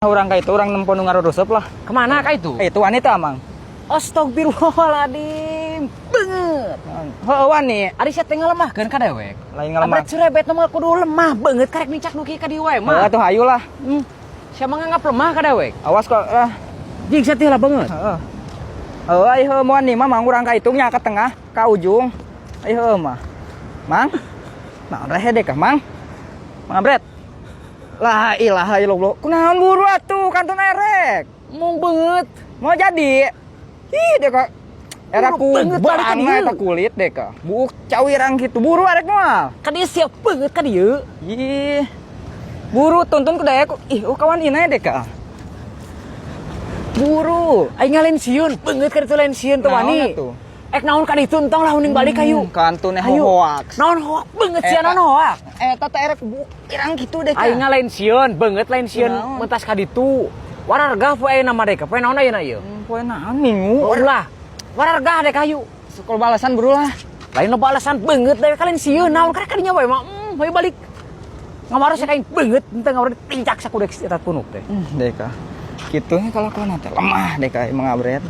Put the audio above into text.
Urang ka itu, urang nempo nu ngarurusup lah. Kemana ka itu? Eh, itu wanita, Mang. Astagfirullahaladzim. Banget. Heuh, wani. Ari sia teh ngalemahkeun ka dewek. Lain ngalemah. Abret surebet mah kudu lemah banget karek nincak nu kieu ka dieu wae Heuh mah. atuh, hayu lah. Sia mah nganggap lemah ka dewek. Awas kok lah. Jing sia teh lah banget. Heeh. Heuh, ai heuh moal nih mah, Mang, urang ka hitungnya ke tengah, ka ujung. Ai heuh mah. Mang. Nah, rehe deh kah, Mang? Mang Abret. La ilaha illallah. Kunaon, buru atuh, kantun erek. Mong banget. Mau jadi. Ih, deh kok. Era Buru ku banget balik ka barang dieu. Eta kulit deh kah. Buuk cawirang gitu. Buru, arek moal. Ka dieu siap banget ka dieu. Ih. Buru, tuntun ku daek. Ih, oh, kawan ina deh kah. Buru. Aing ngalain sieun banget ka ditu, lain sieun teh Naon wani. atuh? Ek naon ka ditu, entong lah, uning balik hayu. Kantun Hayu. Hoax. Naon hoak banget sia, Eta. naon hoak? Eta teh erek buuk irang gitu deh kah. Aing lain sieun banget, lain sieun Naon? Mentas ka ditu. Warargah poe ayeuna mah dek. Poe naon ayeuna ieu? Poe naon, Minggu. Ulah. Warargah dek, hayu. Sekolah balasan, buru lah. Lain loba alasan banget dek, kalian sieun naon karek kadinya wae mah. Hayu balik. Ngamaros ka aing banget henteu ngamaros tincak sakudek eta punuk teh. Deh kah. Gitu nya kalau kau nanti lemah deh kah, emang abret.